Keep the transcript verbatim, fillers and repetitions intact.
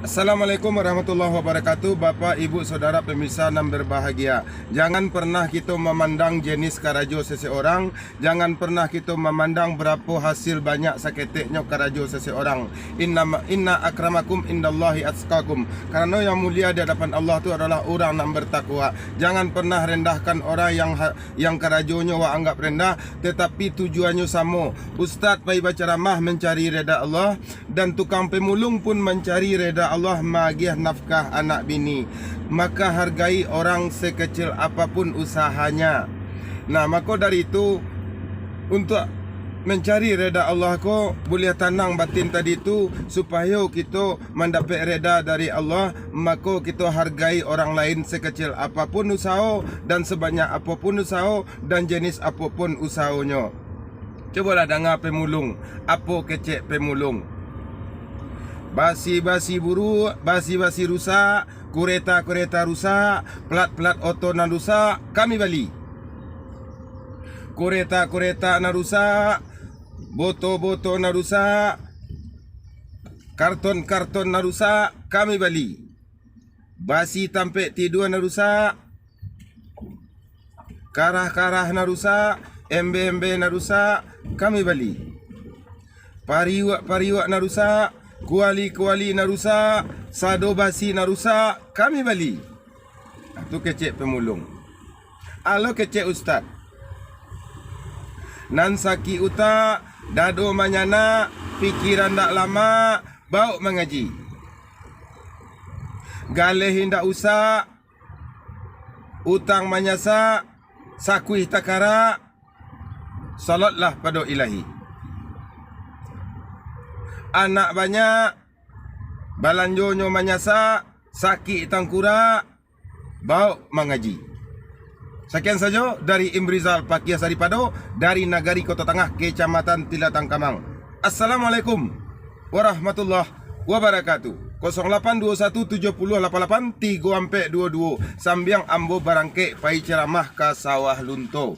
Assalamualaikum warahmatullahi wabarakatuh. Bapak, ibu, saudara pemirsa nan berbahagia. Jangan pernah kito mamandang jenis karajo seseorang, jangan pernah kito mamandang barapo hasil banyak saketeknyo karajo seseorang. Inna, inna akramakum indallahi atqakum. Karano yang mulia di hadapan Allah tu adalah urang nan bertakwa. Jangan pernah rendahkan orang yang ha-, yang karajonyo wak anggap rendah, tetapi tujuannyo samo. Ustaz pai bacaramah mancari reda Allah, dan tukang pemulung pun mancari reda Allah maagiah nafkah anak bini. Maka hargai orang sekecil apapun usahanya. Nah, mako dari itu, untuak mancari reda Allah ko, buliah tanang batin tadi tu, supayo kito mandapek reda dari Allah, mako kito hargai orang lain sekecil apapun usaho dan sebanyak apopun usaho dan jenis apopun usahonyo. Cubolah danga pemulung, apo kecek pemulung. Basi-basi buru, basi-basi rusak, kureta-kureta rusak, plat-plat oto nan rusak, kami bali. Kureta-kureta nan rusak, boto-boto nan rusak, karton-karton nan rusak, kami bali. Basi tampek tidua nan rusak, karah-karah nan rusak, embe-embe nan rusak, kami bali. Pariuak-pariuak nan rusak, kuali-kuali nan rusak, sado basi nan rusak, kami bali. Nah, tu kecek pemulung. Alo kecek ustad. Nan sakik utak, dado manyanak, pikiran ndak lamak, baok mangaji. Galeh indak usak, utang manyasak, sakuih takarak, salotlah pado Ilahi. Anak banyak, balanjonyo manyasak, sakik tangkurak, baok mangaji. Sakian sajo dari Imrizal Pakiah Saripado, dari Nagari Koto Tangah, Kecamatan Tilatang Kamang. Assalamualaikum warahmatullahi wabarakatuh. Kosong lapan duo satu tujuah puluah lapan lapan tigo ampek duo duo. Sambiang ambo barangkek pai ceramah ka Sawah Lunto.